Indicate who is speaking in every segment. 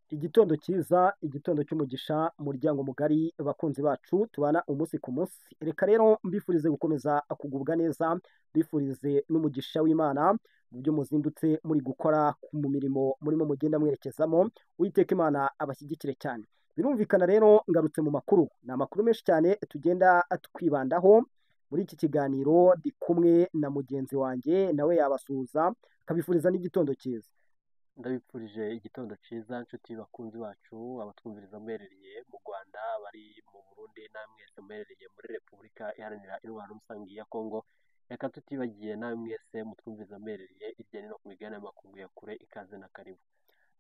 Speaker 1: Igitondo cyiza, igitondo cy'umugisha, muryango mugari, bakunzi bacu tubana umunsi ku munsi. Reka rero mbifurize gukomeza kugubwa neza, mbifurize n'umugisha w'Imana mu byo muzindutse muri gukora mu mirimo murimo mugenda mwerekezamo. Uwiteka Imana abashyigikire cyane. Birumvikana rero ngarutse mu makuru, ni amakuru menshi cyane tugenda twibandaho muri iki kiganiro. Ndi kumwe na mugenzi wanjye, nawe yabasuhuza akabifuriza n'igitondo cyiza.
Speaker 2: Ndabifurije igitondo cyiza nshuti bakunzi bacu, abatwumviriza muherereye mu Rwanda, bari mu Burundi, namwe mwese muherereye muri Repubulika Iharanira Intwaro Rusange ya Kongo. Reka tutibagiye namwe mwese mutwumviriza muherereye hirya no hino ku migabane y'amakungu ya kure, ikaze na karibu.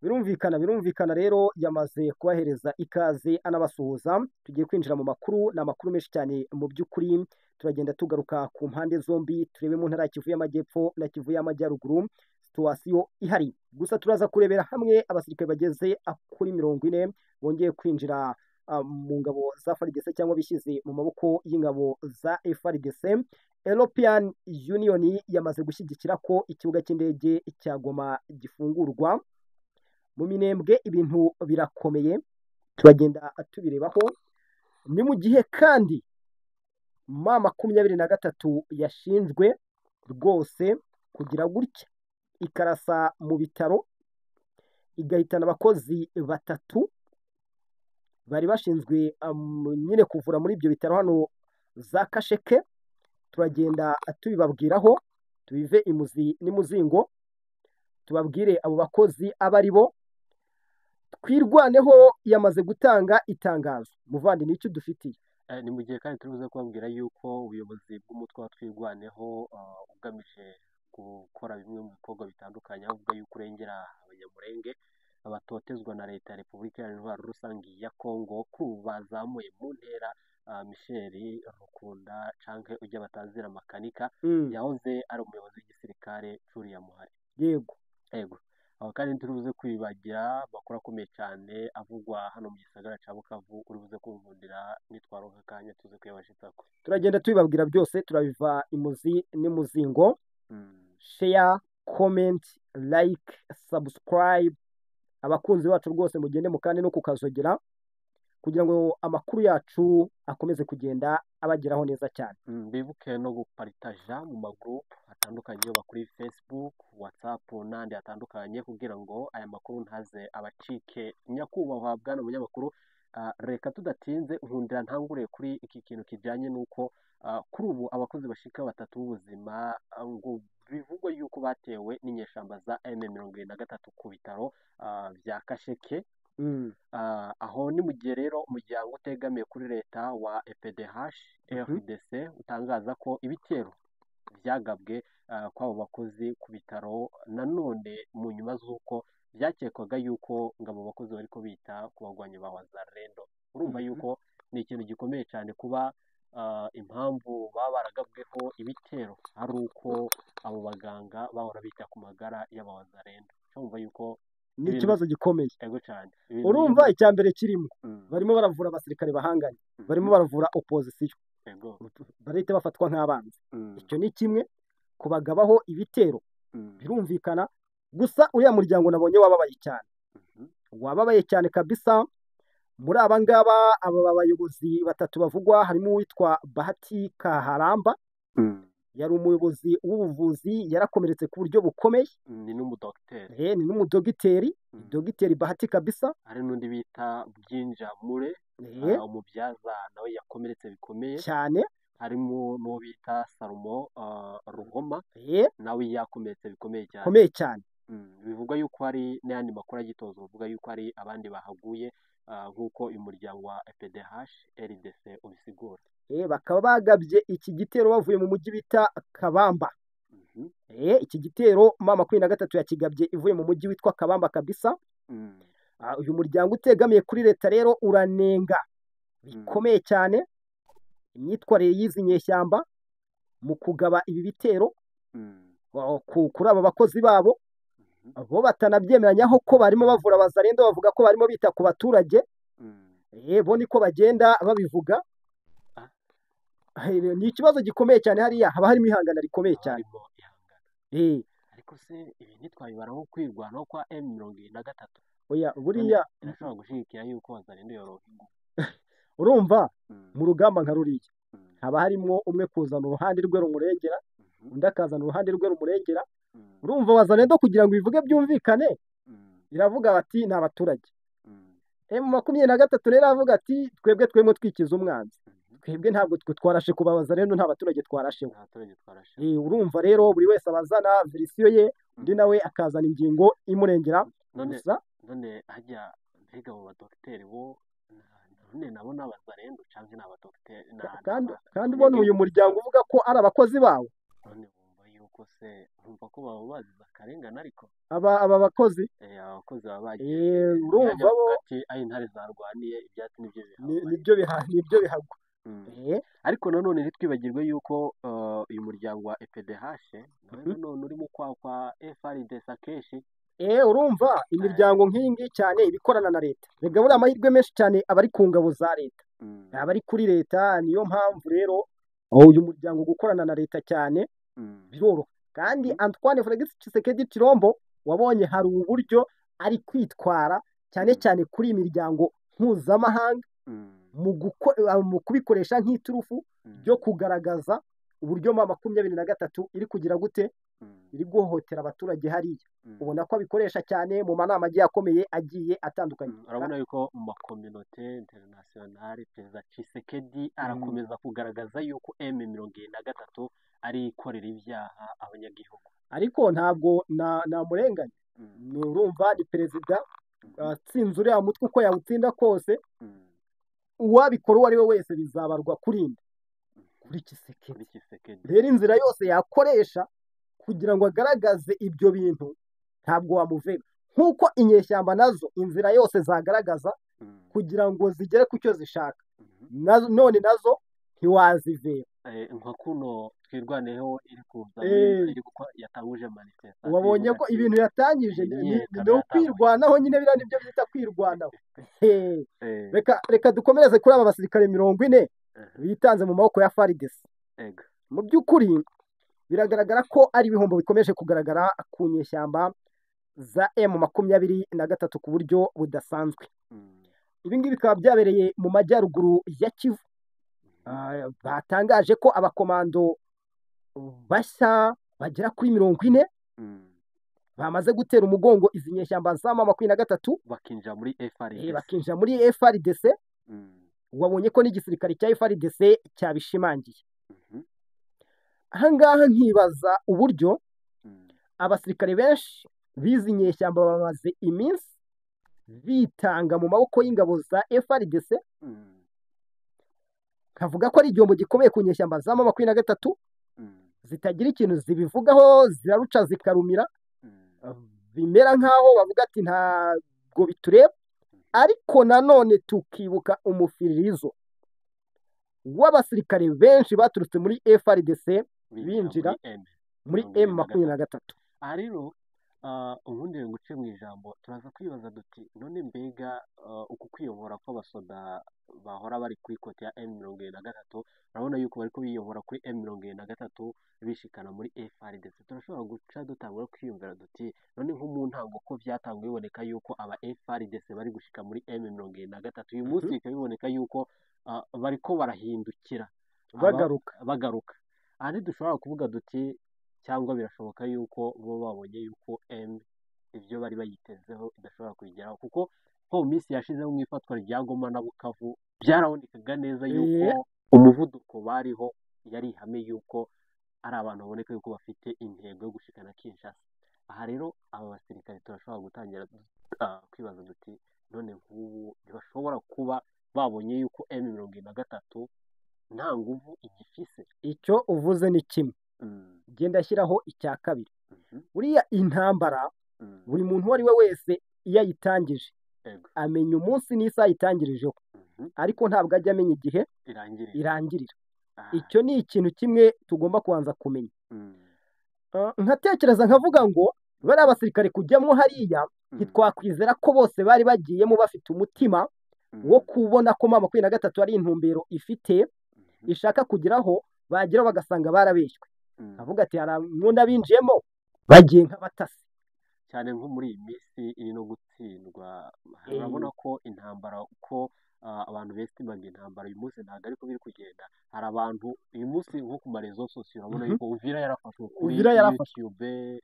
Speaker 1: Birumvikana rero yamaze kubahereza ikaze anabasuhuza. Tugiye kwinjira mu makuru, ni amakuru menshi cyane mu by'ukuri. Turagenda tugaruka ku mpande zombi, turebe mu ntara ya Kivu y'Amajyepfo na Kivu y'Amajyaruguru situation ihari. Gusa turaza kurebera hamwe abasirikare bageze kuri 40 bongeye kwinjira mu ngabo za FARDC cyangwa bishyize mu maboko y'ingabo za FARDC. European Union yamaze gushyigikira ko ikibuga cy'indege cya Goma gifungurwa. Mu Minembwe ibintu birakomeye, turagenda tubirebaho. Ni mu gihe kandi M23 yashinjwe rwose kugira gutya ikarasa mu bitaro igahitana abakozi batatu bari bashinzwe nyine kuvura muri ibyo bitaro hano za Kasheke. Turagenda tubibabwiraho, tubive imuzi n'imuzingo, tubabwire abo bakozi abo ari bo. Twirwaneho yamaze gutanga itangazo. Muvandi, nicyo dufitiye.
Speaker 2: Ni mu gihe kandi turi buze kubabwira yuko ubuyobozi bw'umutwe wa Twirwaneho ugamije gukora bimwe mu bikorwa bitandukanye, aho uvuga yuko urengera Abanyamurenge batotezwa na leta ya Repubulika Iharanira Intwaro Rusange ya Kongo, kuri ubu bazamuye mu ntera Michel Rukunda canke ujya batazira Makanika, yahoze ari umuyobozi w'igisirikare c'uriya muhari.
Speaker 1: Yego.
Speaker 2: Yego. Aho kandi turi buze kwibagira amakuru akomeye cyane avugwa hano mu gisagara ca Bukavu, uri buze kumvundira nitwaronka akanya tuze kuyabashitsako.
Speaker 1: Turagenda tubibabwira byose, turabiva imuzi n'imuzingo. Share, comment, like, subscribe. Abakunzi bacu rwose mugende mukande no kukazogera kugira ngo amakuru yacu akomeze kugenda abageraho neza cyane.
Speaker 2: Bibuke no guparitaja mu magroup atandukanye, yaba kuri Facebook, WhatsApp n'andi atandukanye, kugira ngo aya makuru ntaze abacike. Nyakubahwa bwana munyamakuru, reka tudatinze nkundira ntangure kuri iki kintu kijyanye n'uko kuri ubu abakozi bashika batatu b'ubuzima ngo bivugwa yuko batewe n'inyeshamba za M23 ku bitaro bya Kasheke. Aho ni mu gihe rero umuryango utegamiye kuri leta wa EPDH RDC utangaza ko ibitero byagabwe kw'abo bakozi ku bitaro, nanone mu nyuma z'uko byakekwaga yuko ngo abo bakozi bariko bita ku bagwanyi ba Wazalendo. Urumva yuko ni ikintu gikomeye cyane kuba impamvu baba baragabweho ibitero ari uko abo baganga bahora bita ku magara y'abawazalendo. Urumva yuko
Speaker 1: Ni ikibazo gikomeye.
Speaker 2: Ego cyane.
Speaker 1: Urumva icya mbere kirimo, barimo baravura abasirikare bahanganye, barimo baravura opposition, barahita bafatwa nk'abanzi. Icyo ni kimwe, kubagabaho ibitero birumvikana. Gusa uriya muryango nabonye wababaye cyane, wababaye cyane kabisa. Muri aba ngaba, aba bayobozi batatu bavugwa, harimo uwitwa Bahati Kaharamba, yari umuyobozi w'ubuvuzi, yarakomeretse ku buryo bukomeye.
Speaker 2: Ni n'umudogiteri.
Speaker 1: Ni n'umudogiteri, dogiteri Bahati kabisa.
Speaker 2: Hari n'undi bita Byinja Mure, umubyaza, nawe yakomeretse bikomeye
Speaker 1: cyane.
Speaker 2: Harimo n'uwo bita Salomo Ruhoma, nawe yakomeretse bikomeye cyane.
Speaker 1: Bikomeye cyane.
Speaker 2: Bivugwa yuko hari n'ayandi makuru agitozwa avuga yuko hari abandi bahaguye, nk'uko uyu muryango wa EPDH RDC ubisigura.
Speaker 1: Bakaba bagabye iki gitero bavuye mu mujyi bita Kabamba. Iki gitero M23 yakigabye ivuye mu mujyi witwa Kabamba kabisa. Uyu muryango utegamiye kuri leta rero uranenga bikomeye cyane imyitwarire y'izi nyeshyamba mu kugaba ibi bitero kuri aba bakozi babo. Bo batanabyemeranyaho ko barimo bavura Abazalendo, bavuga ko barimo bita ku baturage. Bo niko bagenda babivuga. Ni ikibazo gikomeye cyane, hariya haba harimo ihangana rikomeye cyane.
Speaker 2: Ariko se ibi ntitwabibara nko kwirwanaho kwa M23?
Speaker 1: Oya, buriya
Speaker 2: irashobora gushigikira yuko Wazalendo yoronka ingufu.
Speaker 1: Urumva mu rugamba nka ruriya haba harimo umwe kuzana uruhande rwe rumurengera, undi akazana uruhande rwe rumurengera. Urumva Wazalendo kugira ngo ibivuge byumvikane iravuga bati ni abaturage. M23 rero avuga ati twebwe twemwe twikiza umwanzi, twebwe ntabwo twe twarashe kubabaza rero nta baturage twarasheho. Urumva rero buri wese abazana verisiyo ye, undi nawe akazana ingingo imurengera.
Speaker 2: Gusa none hajya mbega abo badokiteri bo none nabo n'abazarendo canke n'abadokiteri
Speaker 1: kandi ubona uyu muryango uvuga ko ari abakozi bawo,
Speaker 2: none bumva yuko se bumva ko baba bazize akarengane, ariko
Speaker 1: aba bakozi
Speaker 2: abakozi baba bagiye
Speaker 1: urumva bo
Speaker 2: ati ayi intare zarwaniye ibyatsi nibyo
Speaker 1: nibyo bihagwa.
Speaker 2: Ariko nanone ntitwibagirwe yuko uyu muryango wa EPDH nawe nanone urimo kwa FARDC akenshi.
Speaker 1: Urumva imiryango nk'iyi ngiyi cyane ibikorana na leta, rega buriya amahirwe menshi cyane abari ku ngabo za leta, abari kuri leta. Niyo mpamvu rero uyu muryango gukorana na leta cyane biroroha. Kandi Antoine Felix Tshisekedi Tshilombo wabonye hari uburyo ari kwitwara cyane cyane kuri iyi miryango mpuzamahanga mu kubikoresha nk'iturufu ryo kugaragaza uburyo M23 iri kugira gute, iri guhohotera abaturage hariya. Ubona ko abikoresha cyane mu manama agiye akomeye agiye atandukanye.
Speaker 2: Urabona yuko mu makominote internationale Perezida Tshisekedi arakomeza kugaragaza yuko M23 ari ikorera ibyaha abanyagihugu,
Speaker 1: ariko ntabwo namurenganya. Urumva ni perezida atsinze uriya mutwe uko yawutsinda kose, uwabikora uwo ari we wese bizabarwa kuri kuri Tshisekedi. Rero inzira yose yakoresha kugira ngo agaragaze ibyo bintu ntabwo wamuvega, nkuko inyeshyamba nazo inzira yose zagaragaza kugira ngo zigere ku cyo zishaka, none nazo ntiwazivera.
Speaker 2: Nka kuno twirwaneho iri kuza iri gukora yatanguje manifestation,
Speaker 1: wabonye ko ibintu yatangije ni ukwirwanaho nyine, biriya nibyo byita kwirwanaho. Reka dukomereze kuri aba basirikare 40 bitanze mu maboko ya FARDC. Mu by'ukuri biragaragara ko ari ibihombo bikomeje kugaragara ku nyeshyamba za M23 ku buryo budasanzwe. Ibi ngibi bikaba byabereye mu majyaruguru ya Kivu. Batangaje ko abakomando bashya bagera kuri 40 bamaze gutera umugongo izi nyeshyamba za M23
Speaker 2: bakinjira muri FARDC,
Speaker 1: bakinjira muri FARDC. Wabonye ko n'igisirikare cya FARDC cyabishimangiye. Ahangaha nkibaza uburyo abasirikare benshi bizi nyeshyamba bamaze iminsi bitanga mu maboko y'ingabo za FARDC, kavuga ko ari igihombo gikomeye ku nyeshyamba za M23 zitagira ikintu zibivugaho, ziraruca zikarumira, bimera nkaho bavuga ati ntabwo bitureba. Ariko nanone tukibuka umufiririzo w'abasirikare benshi baturutse muri FARDC binjira muri M23.
Speaker 2: Aha rero ubundi nguce mu ijambo, turaza kwibaza duti none mbega uku kwiyobora kw'abasoda bahora bari kuri kote ya M23, urabona yuko bariko biyobora kuri M23 bishikana muri FARDC. Turashobora guca dutangura kwiyumvira duti none nko mu ntango ko byatanguye biboneka yuko aba FARDC bari gushika muri M23, uyu munsi bikaba biboneka yuko bariko barahindukira bagaruka. Aha ntidushobora kuvuga duti cyangwa birashoboka yuko bo babonye yuko M ibyo bari bayitezeho idashobora kubigeraho, kuko nko mu minsi yashize mu ifatwa rya Goma na Bukavu byarabonekaga neza yuko umuvuduko bariho yari ihame yuko ari abantu baboneka yuko bafite intego yo gushikana Kinshasa. Aha rero aba basirikare turashobora gutangira kwibaza duti none nk'ubu ntibashobora kuba babonye yuko M23 nta nguvu igifise.
Speaker 1: Icyo uvuze ni kimwe, genda shyiraho icya kabiri. Buriya intambara buri muntu uwo ari we wese iyo ayitangije amenya umunsi n'isaha ayitangirijeho, ariko ntabwo ajya amenya igihe irangirira. Icyo ni ikintu kimwe tugomba kubanza kumenya. Nkatekereza nkavuga ngo bari abasirikare kujyamo hariya ntitwakwizera ko bose bari bagiyemo bafite umutima wo kubona ko M23 ari intumbero ifite ishaka kugeraho, bageraho bagasanga barabeshywe. Avuga ati hari n'abinjiyemo bagiye nk'abatasi,
Speaker 2: Cyane nko muri iyi minsi iri no gutsindwa, urabona ko intambara uko abantu bestimaga intambara uyu munsi ntabwo ariko biri kugenda. Hari abantu uyu munsi nko ku marezo sosiyo urabona yuko Uvira yarafashwe kuri
Speaker 1: Uvira yarafashwe.
Speaker 2: YouTube,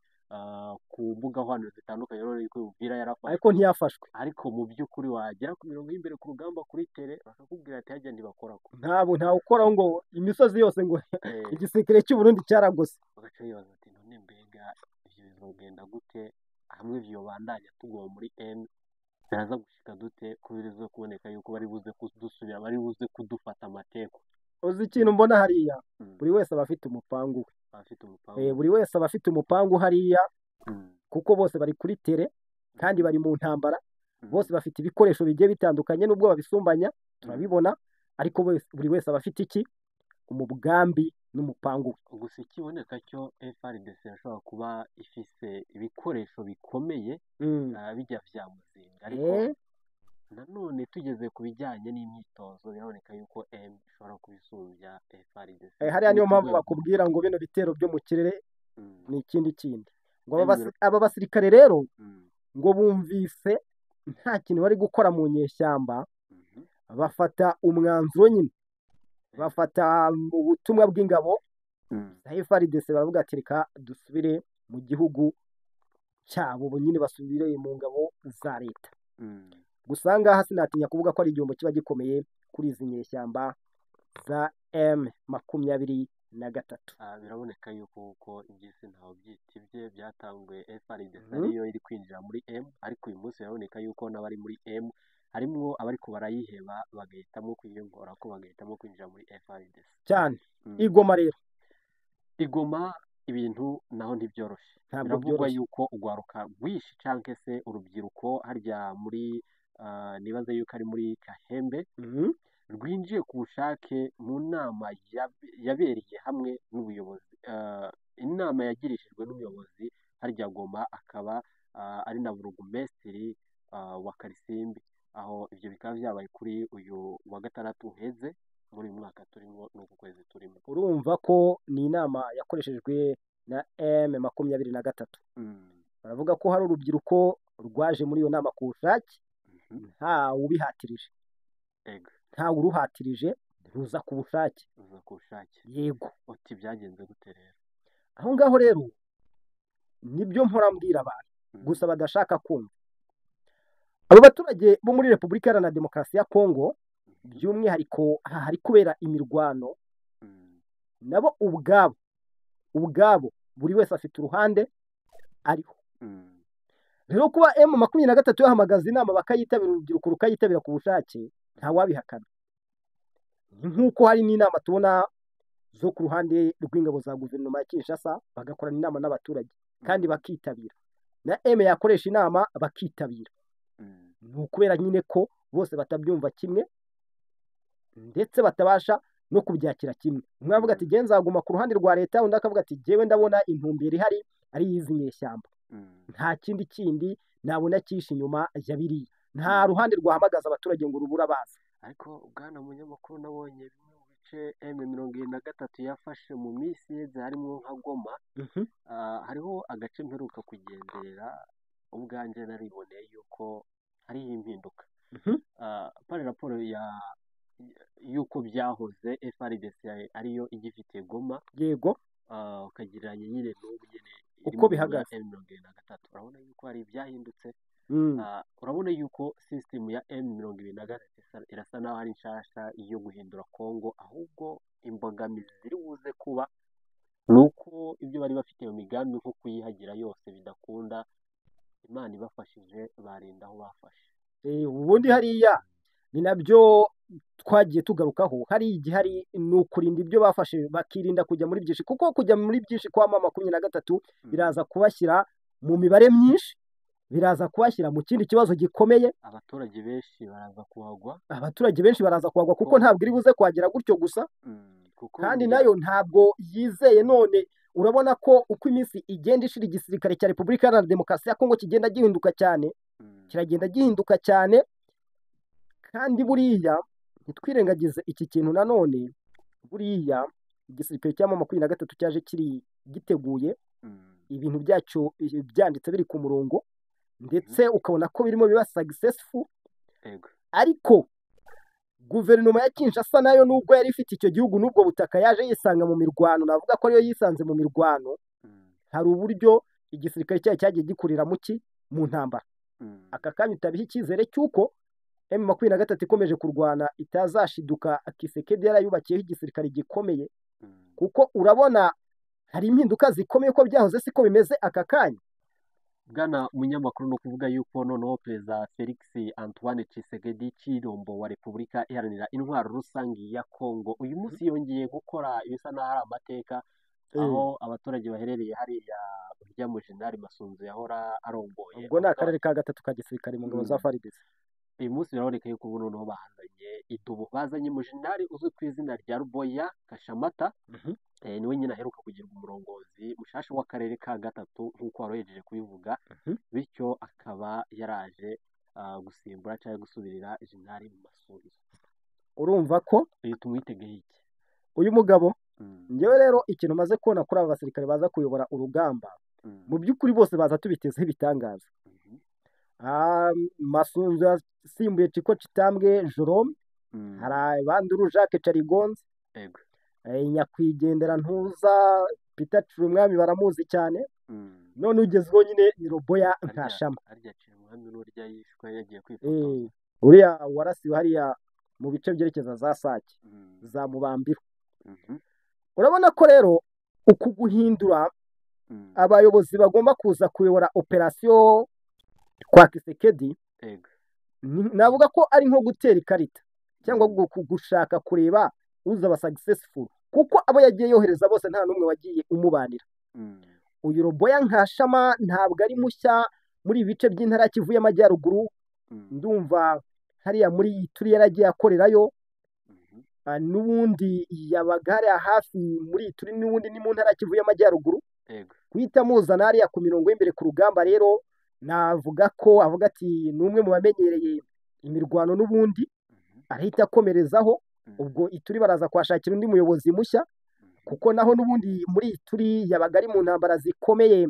Speaker 2: ku mbuga nkoranyambaga zitandukanye, urabona yuko Uvira yarafashwe,
Speaker 1: ariko ntiyafashwe.
Speaker 2: Ariko mu by'ukuri wagera ku mirongo y'imbere ku rugamba kuri tere bakakubwira ati hajya ntibakorako.
Speaker 1: Ntabwo ntawukoraho ngo imisozi yose ngo igisirikare cy'u Burundi cyaragose.
Speaker 2: Bagaca bibaza ati none mbega ivyo bizogenda gute, hamwe vyobandanya tuguma muri M biraza gushika dute, ko birizo kuboneka yuko bari buze kudusubira, bari buze kudufata amateko.
Speaker 1: Uzi ikintu mbona hariya, buri wese aba afite umupangu we.
Speaker 2: Abafite umupangu.
Speaker 1: Buri wese aba afite umupangu hariya, kuko bose bari kuri tere kandi bari mu ntambara, bose bafite ibikoresho bigiye bitandukanye nubwo babisumbanya turabibona, ariko buri wese aba afite iki umugambi n'umupangu we.
Speaker 2: Gusa ikiboneka cyo FARDC irashobora kuba ifise ibikoresho bikomeye, bijya vya muzinga, ariko nanone tugeze ku bijyanye n'imyitozo biraboneka yuko M ishobora kubisumbya FARDC.
Speaker 1: Hariya niyo mpamvu bakubwira ngo bino bitero byo mu kirere ni ikindi kindi. Ngo aba basirikare rero ngo bumvise nta kintu bari gukora mu nyeshyamba, bafata umwanzuro nyine, bafata ubutumwa bw'ingabo za FARDC, baravuga ati reka dusubire mu gihugu cyabo, bo nyine basubire mu ngabo za leta. Gusa ngaha sinatinya kuvuga ko ari igihombo kiba gikomeye kuri izi nyeshyamba za M23.
Speaker 2: Biraboneka yuko uko iby'isi ntawe byitibye, byatangwe FARDC ariyo iri kwinjira muri M, ariko uyu munsi biraboneka yuko n'abari muri M harimwo abariko barayiheba bagahitamo kwiyongora ko bagahitamo kwinjira muri FARDC.
Speaker 1: Cyane. Igoma rero.
Speaker 2: Igoma ibintu naho ntibyoroshe.
Speaker 1: Ntabwo
Speaker 2: biravugwa
Speaker 1: byoroshye.
Speaker 2: yuko ugwaruka rwinshi canke se urubyiruko harya muri nibaze yuko ari muri Kahembe, rwinjiye ku bushake mu nama yabereye hamwe n'ubuyobozi, inama yagirishijwe n'umuyobozi harya Goma, akaba ari na burugumesitiri wa Karisimbi, aho ivyo bikaba vyabaye kuri uyu wa gatandatu uheze muri uyu mwaka turimo n'uku kwezi turimo.
Speaker 1: Urumva ko ni inama yakoreshejwe na M23. Baravuga ko hari urubyiruko rwaje muri iyo nama ku bushake, nta ubihatirije. Nta uruhatirije, ruza ku bushake.
Speaker 2: Ruza ku bushake.
Speaker 1: Yego.
Speaker 2: Uti byagenze gute rero?
Speaker 1: Aho ngaho rero nibyo mpora mbwira abantu, gusa badashaka kumva. Abo baturage bo muri Repubulika Iharanira Demokarasi ya Kongo, by'umwihariko aha hari kubera imirwano, nabo ubwabo buri wese afite uruhande ariho. Rero kuba M23 yahamagaza inama bakayitabira, urubyiruko rukayitabira ku bushake, nta wabihakana. Nk'uko hari n'inama tubona zo ku ruhande rw'ingabo za guverinoma ya Kinshasa, bagakorana inama n'abaturage kandi bakitabira. Na M yakoresha inama bakitabira. Ni ukubera nyine ko bose batabyumva kimwe, ndetse batabasha no kubyakira kimwe. Umwe aravuga ati jye nzaguma ku ruhande rwa leta, undi akavuga ati jyewe ndabona intumbero ihari ari izi nyeshyamba, nta kindi kindi nabona cyishe inyuma ya biriya. Nta ruhande rwahamagaza abaturage ngo rubura baza.
Speaker 2: Ariko bwana munyamakuru, nabonye bimwe mu bice M23 yafashe mu minsi iheze harimo nka Goma, hariho agace mperuka kugenderera ubwanjye nariboneye yuko hariho impinduka. Pari raporo ya yuko byahoze FARDC ariyo igifite Goma.
Speaker 1: Yego.
Speaker 2: Ukagereranya nyine n'ubu nyine
Speaker 1: uko bihagaze
Speaker 2: M23, urabona yuko hari ibyahindutse. Urabona yuko system ya M23 irasa naho ari nshasha yo guhindura Kongo, ahubwo imbogamizi ziri buze kuba nuko ibyo bari bafite mu migambi nko kuyihagira yose bidakunda. Imana ibafashije barinda aho bafashe.
Speaker 1: Ubundi hariya ni nabyo twagiye tugarukaho, hari igihari ni ukurinda ibyo bafashe, bakirinda kujya muri byinshi, kuko kujya muri byinshi kwa M23 biraza kubashyira mu mibare myinshi, biraza kubashyira mu kindi kibazo gikomeye.
Speaker 2: Abaturage benshi baraza kuhagwa.
Speaker 1: Abaturage benshi baraza kuhagwa kuko ntabwo iri buze kuhagera gutyo gusa, kandi nayo ntabwo yizeye. None urabona ko uko iminsi igenda ishira igisirikare cya Repubulika Iharanira Demokarasi ya Kongo kigenda gihinduka cyane, kiragenda gihinduka cyane. Kandi buriya ntitwirengagize iki kintu nanone, buriya igisirikare cya M23 cyaje kiri giteguye, Ibintu byacyo byanditse biri ku murongo, ndetse ukabona ko birimo biba successful. Ariko guverinoma ya Kinshasa nayo, nubwo yari ifite icyo gihugu n'ubwo butaka, yaje yisanga mu mirwano. Navuga ko ariyo yisanze mu mirwano. Hari uburyo igisirikare cyayo cyagiye gikurira mu ntambara. Aka kanya utabiha icyizere cy'uko M23 ikomeje kurwana itazashiduka Tshisekedi yarayubakiyeho igisirikare gikomeye, kuko urabona hari impinduka zikomeye, ko byahoze siko bimeze aka kanya.
Speaker 2: Bwana munyamakuru, ni ukuvuga yuko noneho Perezida Felix Antoine Tshisekedi Tshilombo wa Repubulika Iharanira Intwaro Rusange ya Kongo uyu munsi yongeye gukora ibisa n'aho ari amateka, aho abaturage baherereye hariya urya mu Jenerali Masunzu yahora arongoye.
Speaker 1: Ubwo ni akarere ka gatatu ka gisirikare mu ngabo za FARDC.
Speaker 2: Uyu munsi biraboneka yuko ubu noneho bahazanye idubu, bazanye umujenerali uzwi ku izina rya Ruboya Kashamata. Niwe nyine aheruka kugirwa umurongozi mushasha w'akarere ka gatatu, nk'uko wari uhejeje kubivuga. Bityo akaba yaraje gusimbura cyangwa gusubirira Jenerali Masunzu.
Speaker 1: Urumva ko
Speaker 2: Uyu tumwitegeye iki?
Speaker 1: Uyu mugabo, njyewe rero ikintu maze kubona kuri aba basirikare baza kuyobora urugamba, mu by'ukuri bose baza tubitezeho ibitangaza. Masunzu yasimbuye Chico Chitambwe Jerome, hari Banduru Jacques Carigonze, nyakwigendera Ntuza Peter Cirumwami baramuzi cyane. None ugezweho nyine ni Roboya Nkashama.
Speaker 2: Harya Cirumwami n'urya yishwe yagiye kwifotoza?
Speaker 1: Uriya warasiwe hariya mu bice byerekeza za Sake, za Mubambiro. Urabona ko rero uku guhindura abayobozi bagomba kuza kuyobora operasiyo kwa Tshisekedi, navuga ko ari nko gutera ikarita cyangwa gushaka kureba uzaba successful, kuko abo yagiye yohereza bose nta n'umwe wagiye umubanira. Uyu Roboya Nkashama ntabwo ari mushya muri ibi bice by'intara ya Kivu y'Amajyaruguru. Ndumva hariya muri Turi yaragiye akorerayo. N'ubundi yabaga hariya hafi muri Turi, n'ubundi ni mu ntara ya Kivu y'Amajyaruguru. Guhita muzana hariya ku mirongo y'imbere ku rugamba rero, navuga ko avuga ati ni umwe mu bamenyereye imirwano, n'ubundi arahita akomerezaho. Ubwo Ituri baraza kuhashakira undi muyobozi mushya, kuko naho n'ubundi muri Ituri yabaga ari mu ntambara zikomeye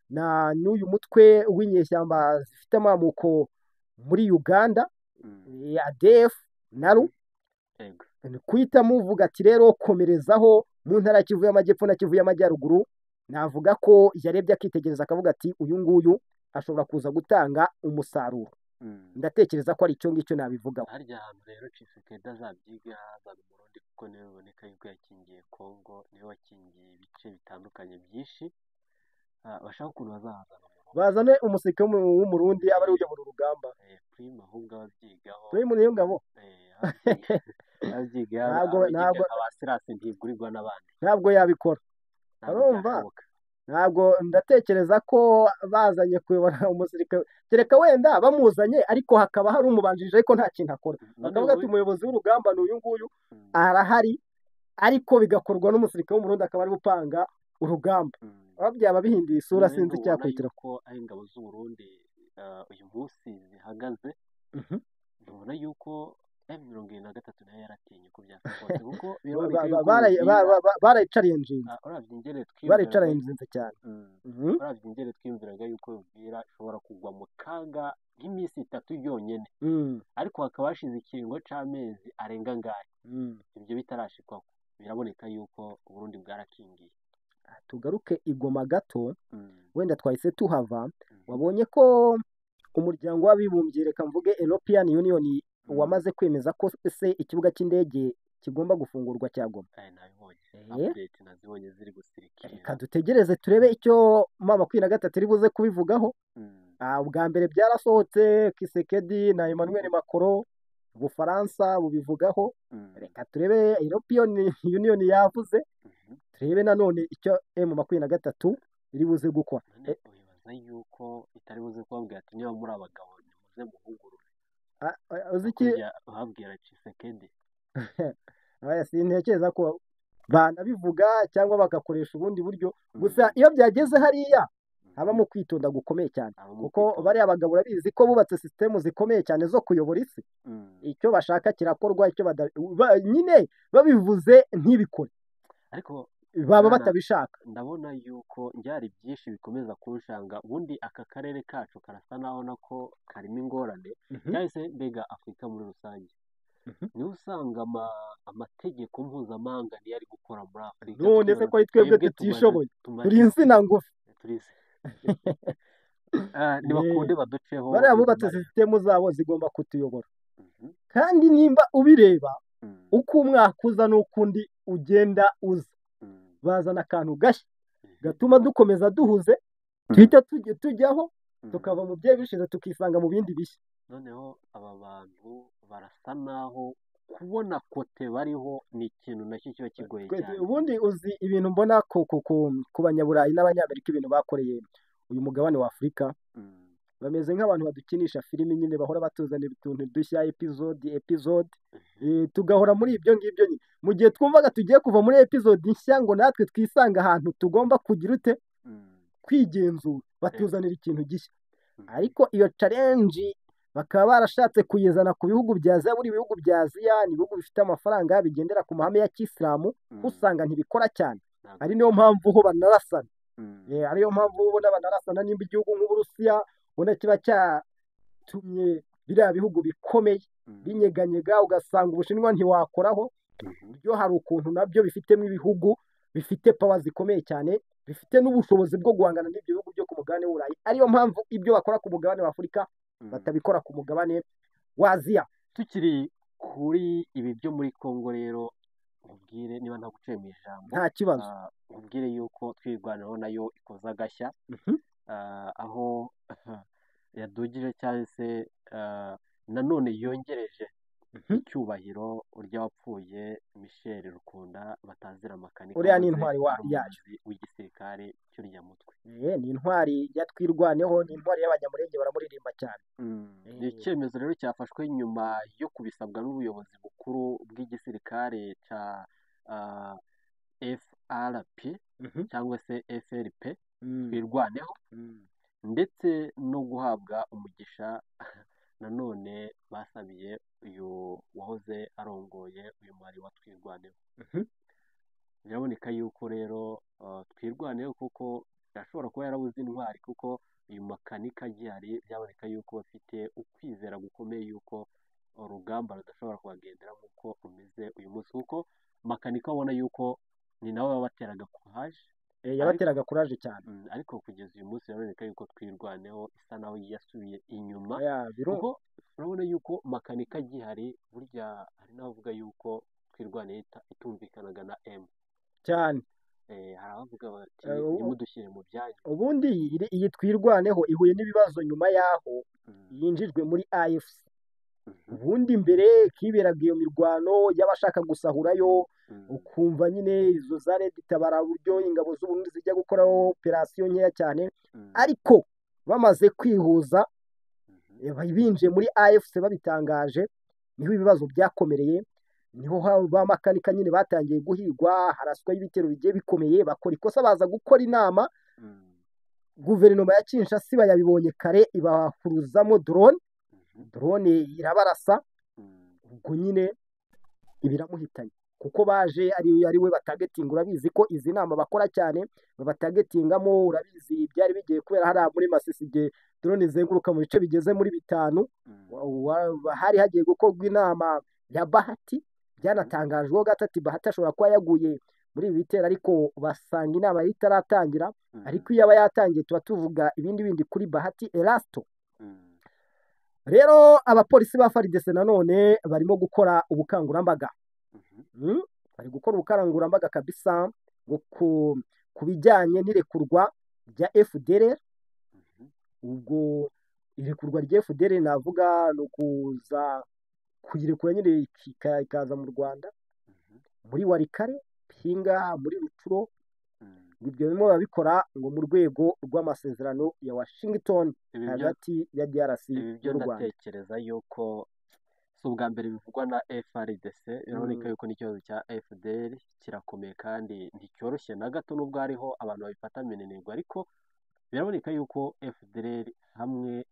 Speaker 1: na n'uyu mutwe w'inyeshyamba zifite amamuko muri Uganda, ADF NALU. Kuhita muvuga ati rero komerezaho mu ntara ya Kivu y'Amajyepfo na Kivu y'Amajyaruguru, navuga ko yarebye akitegereza akavuga ati uyu nguyu ashobora kuza gutanga umusaruro. Ndatekereza ko ari icyo ngicyo nabivugaho.
Speaker 2: Harya hantu rero Tshisekedi azabyiga hazana Umurundi, kuko niwe biboneka yuko yakingiye Kongo, niwe wakingiye ibice bitandukanye byinshi. Bashaka ukuntu bazahazana Umurundi.
Speaker 1: Bazane umusirikare w'Umurundi aba ari uyobora urugamba.
Speaker 2: Prime ahubwo ababyigaho.
Speaker 1: Prime niyo ngabo.
Speaker 2: Ababyiga
Speaker 1: Ntabwo
Speaker 2: aba Silas Ntigurirwa n'abandi.
Speaker 1: Ntabwo yabikora.
Speaker 2: Ntabwo
Speaker 1: Urumva?
Speaker 2: byashoboka.
Speaker 1: Ntabwo ndatekereza ko bazanye kuyobora umusirikare, kereka wenda bamuzanye ariko hakaba hari umubanjirije ariko nta kintu akora,
Speaker 2: None
Speaker 1: bakavuga ati
Speaker 2: wowe
Speaker 1: umuyobozi w'urugamba ni uyu nguyu arahari, ariko bigakorwa n'umusirikare w'Umurundi akaba ari gupanga urugamba. Aho byaba bihinduye isura,
Speaker 2: None
Speaker 1: sinzi
Speaker 2: ntubona
Speaker 1: icyakurikira.
Speaker 2: yuko aho ingabo z'Uburundi uyu munsi zihagaze, ntubona yuko M73 nayo yaratinye uko byasa kose, kuko biraboneka yuko Uvira
Speaker 1: Barayicarenjinze.
Speaker 2: Uravye ingene twiyumviraga
Speaker 1: Barayicarenjinze cyane.
Speaker 2: Uravye ingene twiyumviraga yuko Uvira ishobora kugwa mu kaga nk'iminsi 3 yonyene, ariko hakaba hashize ikiringo c'amezi arenga angahe ibyo bitarashikwaho, biraboneka yuko Uburundi bwarakingiye.
Speaker 1: Tugaruke i Goma gato, wenda twahise tuhava. Wabonye ko umuryango w'abibumbye, reka mvuge European Union, wamaze kwemeza ko se ikibuga cy'indege kigomba gufungurwa cya Goma.
Speaker 2: Nabibonye. Update nazibonye ziri gusirikira.
Speaker 1: Reka dutegereze turebe icyo M23 iri buze kubivugaho. Ubwa mbere byarasohotse, Tshisekedi na Emmanuel Macron, Ubufaransa bubivugaho. Reka turebe European Union yavuze, turebe nanone icyo M23 iri buze gukora.
Speaker 2: None wibaza yuko itari buze kubabwira ati niba muri abagabo nimuze muhugurure?
Speaker 1: Uzi iki?
Speaker 2: Kujya babwira Tshisekedi.
Speaker 1: Oya, sintekereza ko banabivuga cyangwa bagakoresha ubundi buryo. Gusa iyo byageze hariya habamo kwitonda gukomeye cyane,
Speaker 2: Habamo
Speaker 1: kuko
Speaker 2: kwitonda.
Speaker 1: bariya bagabo urabizi ko bubatse sisitemu zikomeye cyane zo kuyobora isi. Icyo bashaka kirakorwa, icyo nyine babivuze ntibikore.
Speaker 2: Ariko
Speaker 1: Baba
Speaker 2: Bwana,
Speaker 1: batabishaka.
Speaker 2: Ndabona yuko byari byinshi bikomeza kunshanga. Ubundi aka karere kacu karasa naho nako karimo ingorane, cyangwa se mbega Afurika muri rusange. Niho usanga amategeko mpuzamahanga niyo ari gukora muri Afurika.
Speaker 1: None se ko ari twebwe
Speaker 2: Twebwe tumaze
Speaker 1: tutishoboye,
Speaker 2: tumaze
Speaker 1: turi insina ngufi.
Speaker 2: Nibakunde baduceho
Speaker 1: Bariya bubatse
Speaker 2: izo
Speaker 1: sisitemu zabo zigomba kutuyobora. Kandi nimba ubireba, uko umwaka uza n'uko undi ugenda uza, bazana akantu gashya gatuma dukomeza duhuze, tuhita tujyaho, tukava mu byari bishize tukisanga mu bindi bishya.
Speaker 2: Noneho aba bantu barasa naho kubona kote bariho ni ikintu nacyo kiba kigoye cyane.
Speaker 1: Ubundi uzi ibintu mbona ku banyaburayi n'abanyamerika, ibintu bakoreye uyu mugabane wa Afurika, bameze nk'abantu badukinisha filimi nyine, bahora batuzanira utuntu dushya, episode episode, tugahora muri ibyo ngibyo nyine. Mu gihe twumvaga tugiye kuva muri episode nshya ngo natwe twisange ahantu tugomba kugira ute, kwigenzura, batuzanira ikintu gishya. Ariko iyo challenge bakaba barashatse kuyizana ku bihugu bya Aziya. Buri bihugu bya Aziya ni ibihugu bifite amafaranga, bigendera ku mahame ya kisilamu, usanga ntibikora cyane,
Speaker 2: Ntabwo
Speaker 1: ari niyo mpamvu ho banarasana. Ariyo mpamvu ubona banarasana. Nimba igihugu nk'Uburusiya ubona kiba cyatumye biriya bihugu bikomeye binyeganyega, ugasanga Ubushinwa ntiwakoraho, byo hari ukuntu nabyo bifitemo ibihugu bifite power zikomeye cyane, bifite n'ubushobozi bwo guhangana n'ibyo bihugu byo ku mugabane w'Uburayi. Ariyo mpamvu ibyo bakora ku mugabane wa Afurika batabikora ku mugabane wa Aziya.
Speaker 2: Tukiri kuri ibi byo muri Congo rero, nkubwire niba ntaguciye mu ijambo,
Speaker 1: Nta kibazo.
Speaker 2: Nkubwire yuko Twirwaneho nayo ikoze agashya, aho yadugije cyangwa se nanone yongereje icyubahiro urya wapfuye Michel Rukunda batazira Makanika,
Speaker 1: Uriya ni
Speaker 2: wahoze
Speaker 1: intwari
Speaker 2: ari
Speaker 1: yayo.
Speaker 2: umuyobozi w'igisirikare cy'uriya mutwe.
Speaker 1: Ni intwari ya Twirwaneho, ni intwari y'Abanyamurenge, baramuririmba cyane.
Speaker 2: Ni icyemezo rero cyafashwe nyuma yo kubisabwa n'ubuyobozi bukuru bw'igisirikare cya FRP cyangwa se FRP Twirwaneho, ndetse no guhabwa umugisha nanone basabiye uyu wahoze arongoye uyu mwari wa Twirwaneho. Biraboneka yuko rero Twirwaneho kuko yashobora kuba yarabuze intwari, kuko uyu Makanika agihari byaboneka yuko bafite ukwizera gukomeye yuko urugamba rudashobora kubagendera nk'uko rumeze uyu munsi, kuko Makanika ubona yuko ni nawe wabateraga courage.
Speaker 1: Yabateraga courage cyane.
Speaker 2: Ariko kugeza uyu munsi biraboneka yuko Twirwaneho isa naho yasubiye inyuma,
Speaker 1: Oya,
Speaker 2: kuko urabona yuko Makanika agihari, burya hari n'abavuga yuko Twirwaneho itumvikanaga na M.
Speaker 1: Cyane.
Speaker 2: Hari abavuga bati ntimudushyire mu byanyu.
Speaker 1: Ubundi iyi Twirwaneho ihuye n'ibibazo nyuma y'aho yinjijwe muri AFC. Ubundi mbere kiberaga iyo mirwano y'abashaka gusahurayo, ukumva nyine izo za Red Tabara, buryo ingabo z'Uburundi zijya gukoraho operasiyo nkeya cyane, ariko bamaze kwihuza, binjiye muri AFC babitangaje, niho ibibazo byakomereye, niho ba Makanika nyine batangiye guhigwa, haraswaho ibitero bigiye bikomeye, bakora ikosa baza gukora inama, guverinoma ya Kinshasa iba yabibonye kare, ibahuruzamo drone, drone irabarasa, ubwo nyine ibiramuhitanye, kuko baje ari we batagetinga. Urabizi ko izi nama bakora cyane babatagetingamo. Urabizi byari bigiye kubera hariya muri Masisi, igihe drone izenguruka mu bice bigeze muri 5, hari hagiye gukorwa inama ya Bahati, byanatangajweho gato ati Bahati ashobora kuba yaguye muri ibi bitero, ariko basanga inama yari itaratangira. Ariko iyo aba yatangiye tuba tuvuga ibindi bindi kuri Bahati Erasto. Rero abapolisi ba FARDC nanone barimo gukora ubukangurambaga. Bari gukora ubukangurambaga kabisa ngo ku bijyanye n'irekurwa rya FDLR. Ubwo irekurwa rya FDLR navuga ni ukuza kuyirekura nyine ikaza mu Rwanda, muri Walikale, Pinga, muri Rutshuru. Ibyo barimo barabikora ngo mu rwego rw'amasezerano ya Washington
Speaker 2: Ibi byo
Speaker 1: hagati ya DRC
Speaker 2: ibi byo
Speaker 1: n'u Rwanda.
Speaker 2: Ndatekereza yuko si ubwa mbere bivugwa na FARDC. Biraboneka yuko n'ikibazo cya FDL kirakomeye kandi nticyoroshye na gato, nubwo hariho abantu babifata minenegwa, ariko biraboneka yuko FDL hamwe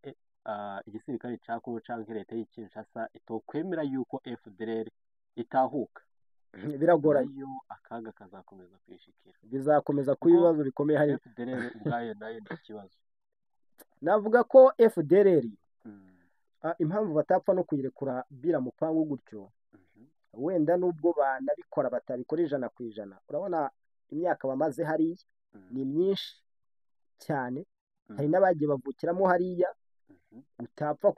Speaker 2: igisirikare cya Congo cyangwa leta y'i Kinshasa itokwemera yuko FDL itahuka.
Speaker 1: Biragoranye.
Speaker 2: Nayo akaga kazakomeza kwishikira.
Speaker 1: Bizakomeza kuba
Speaker 2: Kuko
Speaker 1: ibibazo bikomeye hariya.
Speaker 2: FDLR ubwayo nayo ni ikibazo.
Speaker 1: Navuga ko FDLR
Speaker 2: Mm.
Speaker 1: impamvu batapfa no kuyirekura biramupangu gutyo,
Speaker 2: Mhm.
Speaker 1: wenda nubwo banabikora batabikora 100%, urabona imyaka bamaze hariya
Speaker 2: Mm.
Speaker 1: ni myinshi cyane, hari
Speaker 2: Mm.
Speaker 1: n'abagiye bavukiramo hariya,
Speaker 2: Mhm.
Speaker 1: utapfa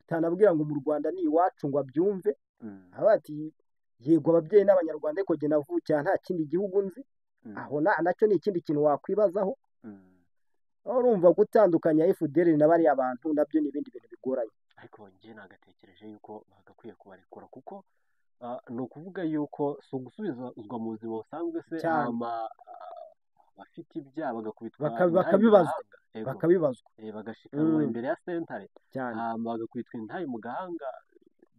Speaker 1: utanabwira ngo mu Rwanda ni iwacu ngo abyumve,
Speaker 2: Mm.
Speaker 1: aho bati yego ababyeyi n'Abanyarwanda ariko jye navukiye aha nta kindi gihugu nzi,
Speaker 2: Mm.
Speaker 1: aho nacyo ni ikindi kintu wakwibazaho.
Speaker 2: Mm.
Speaker 1: Aho urumva gutandukanya FDLR na bariya bantu nabyo ni ibindi bintu bigoranye.
Speaker 2: Ariko njye nagatekereje yuko bagakwiye kubarekura kuko ni ukuvuga yuko si ugusubizwa mu buzima busanzwe se
Speaker 1: Cyane.
Speaker 2: hama abafite ibyaha bagakubitwa intahe mu
Speaker 1: Bakabibazwa,
Speaker 2: gahanga. Ego.
Speaker 1: Bakabibazwa.
Speaker 2: Bagashikanwa
Speaker 1: Mm.
Speaker 2: imbere ya sentare
Speaker 1: Cyane.
Speaker 2: hama bagakubitwa intahe mu gahanga,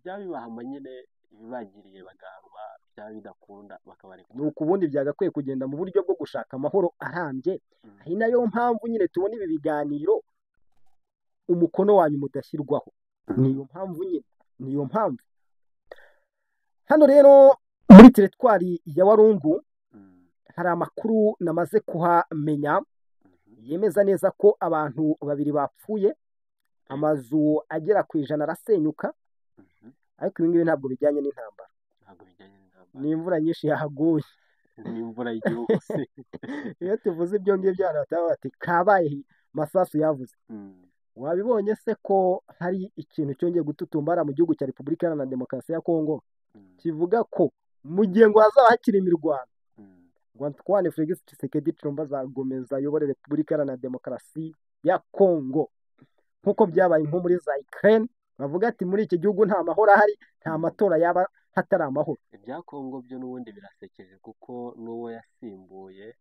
Speaker 2: byaba bibahama nyine ibibagiriye bagahanwa, byaba bidakunda bakabarekura.
Speaker 1: Ni uku ubundi byagakwiye kugenda mu buryo bwo gushaka amahoro arambye.
Speaker 2: Mm.
Speaker 1: Ari nayo mpamvu nyine tubona ibi biganiro umukono wanyu mudashyirwaho. Niyo mpamvu nyine, niyo mpamvu. Hano rero muri teritwari ya Warungu
Speaker 2: Mm.
Speaker 1: hari amakuru namaze kuhamenya
Speaker 2: Mhm.
Speaker 1: yemeza neza ko abantu babiri bapfuye, amazu agera ku 100 arasenyuka,
Speaker 2: Mhm.
Speaker 1: ariko ibi ngibi ntabwo bijyanye n'intambara.
Speaker 2: Ntabwo bijyanye n'intambara.
Speaker 1: Ni imvura nyinshi yahaguye.
Speaker 2: Ni imvura y'igihugu se.
Speaker 1: Iyo tuvuze ibyo ngibyo abantu bataba bati kabaye masasu yavuze.
Speaker 2: Mm.
Speaker 1: Wabibonye se ko hari ikintu cyongeye gututumbara mu gihugu cya Repubulika Iharanira Demokarasi ya Kongo
Speaker 2: Mm.
Speaker 1: kivuga ko mu gihe ngo hazaba hakiri imirwano
Speaker 2: Mm.
Speaker 1: ngo Antoine Felix Tshisekedi Tshilombo azakomeza ayobore Repubulika Iharanira Demokarasi ya Kongo nk'uko byabaye nko muri za Ukraine, bavuga ati muri iki gihugu nta mahoro ahari, nta matora yaba hatari amahoro.
Speaker 2: Ibya Kongo byo n'ubundi birasekeje kuko n'uwo yasimbuye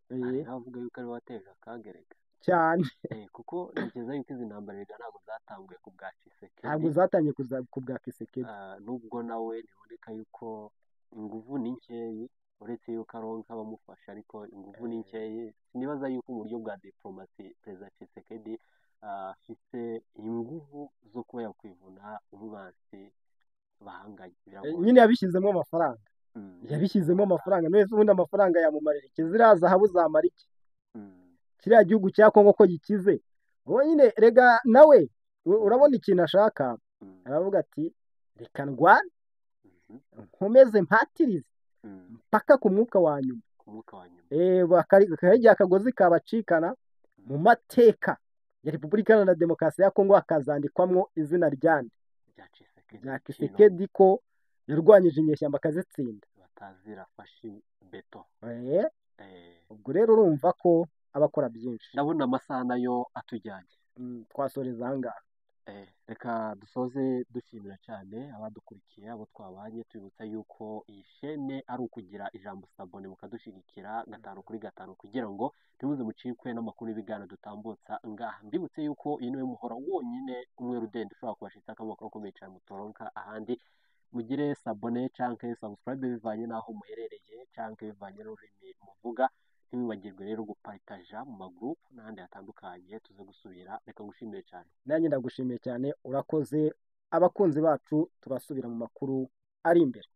Speaker 2: hari n'abavuga yuko ariwe wateje akaga erega.
Speaker 1: Cyane.
Speaker 2: Kuko ntekereza yuko izi ntambara erega ntabwo zatanguye ku bwa Tshisekedi.
Speaker 1: Ntabwo zatangiye ku bwa Tshisekedi.
Speaker 2: Nubwo nawe ntiboneka yuko inguvu ni nkeyi, uretse yuko aronka abamufasha ariko inguvu ni nkeyi. Sinibaza yuko mu buryo bwa diplomasi Perezida Tshisekedi afise inguvu zo kuba yakwivuna umwansi bahanganye. Biragoye.
Speaker 1: Nyine yabishyizemo amafaranga.
Speaker 2: Mm.
Speaker 1: Yabishyizemo amafaranga. None se ubundi amafaranga yamumarira iki? Ziriya zahabu zamara iki?
Speaker 2: Mm.
Speaker 1: Kiriya gihugu cya Kongo ko gikize. Ubwo nyine rega nawe urabona ikintu ashaka,
Speaker 2: Mm.
Speaker 1: aravuga ati reka ndwane,
Speaker 2: Mhm.
Speaker 1: nkomeze mpatirize
Speaker 2: Mm.
Speaker 1: mpaka ku mwuka wa nyuma.
Speaker 2: Ku mwuka wa nyuma.
Speaker 1: Igihe akagozi kabacikana mu mateka ya Repubulika Iharanira Demokarasi ya Kongo hakazandikwamwo izina ryande
Speaker 2: Rya Tshisekedi.
Speaker 1: rya Tshisekedi ko yarwanyije inyeshyamba akazitsinda.
Speaker 2: Batazira fashi beto.
Speaker 1: Ubwo rero urumva ko aba akora byinshi.
Speaker 2: Ndabona amasaha nayo atujyanye.
Speaker 1: Twasoreza aha ngaha.
Speaker 2: Reka dusoze dushimira cyane abadukurikiye, abo twabanye, tubibutsa yuko iyi shene ari ukugira ijambo sabone mukadushyigikira 5 kuri 5 kugira ngo ntimuze mucikwe n'amakuru y'ibiganiro dutambutsa ngaha. Mbibutse yuko iyi niwe muhora wonyine umwe rudende ushobora kubashitsa akamaro gakomeye cyane mutoronka ahandi. Mugire sabone canke subscribe bivanye n'aho muherereye canke bivanye n'ururimi muvuga. Ntimwibagirwe rero guparitaja mu magroup n'ahandi hatandukanye. Tuze gusubira, reka ngushimire cyane.
Speaker 1: Nanjye ndagushimiye cyane, urakoze. Abakunzi bacu turasubira mu makuru ari imbere.